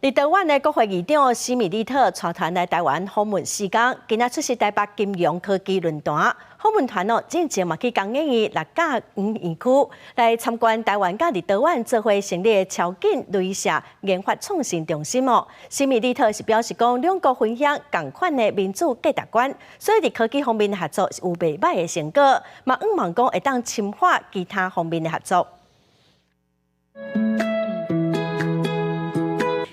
立陶宛的國會議長史米利特帶團來台灣訪問4工，今仔出席台北金融科技論壇。訪問團哦，進前嘛去工研院六甲園區來參觀台灣佮立陶宛做伙成立的超緊雷射研發創新中心哦。史米利特是表示講，兩國分享仝款的民主價值觀，所以佇科技方面的合作是有袂䆀的成果，嘛向望講會當深化其他方面的合作。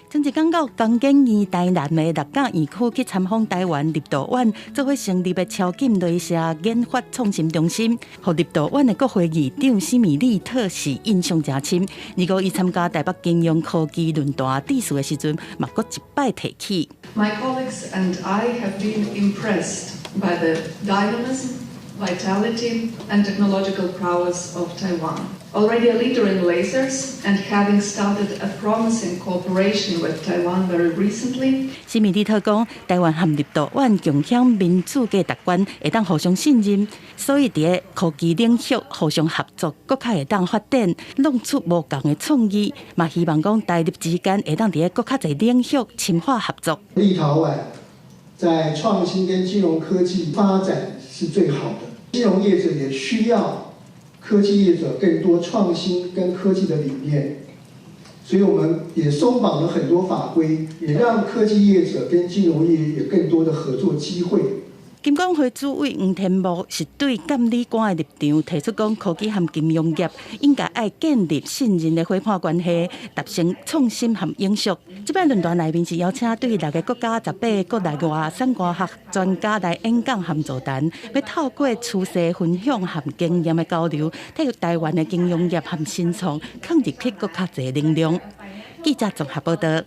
前一工到工研院台南的六甲園區去參訪台灣立陶宛做伙成立的超緊雷射研發創新中心，予立陶宛的國會議長史米利特是印象誠深。二五伊參加台北金融科技論壇致辭的時陣，嘛閣一擺提起。 My colleagues and I have been impressed by the dynamism, vitality and technological prowess of Taiwan. Already a leader in lasers and having started a promising cooperation with Taiwan very recently. 史米利特講，台灣和立陶宛共享民主價值觀，會當互相信任，所以佇科技領域互相合作，閣較會當發展，弄出無仝的創意。嘛希望講台立之間會當佇閣較濟領域深化合作。立陶宛在創新跟金融科技發展是最好的，金融業者也需要科技業者更多創新跟科技的理念，所以我們也鬆綁了很多法規，也讓科技業者跟金融業有更多的合作機會。金管會主委黃天牧是對監理官的立場提出講，科技和金融業應該愛建立信任的夥伴關係，達成創新和永續。這擺論壇內面是邀請對六个國家18個國內外產官學專家來演講和座談，欲透過趨勢分享和經驗的交流，替台灣的金融業和新創囥入去閣較濟能量。記者綜合報道。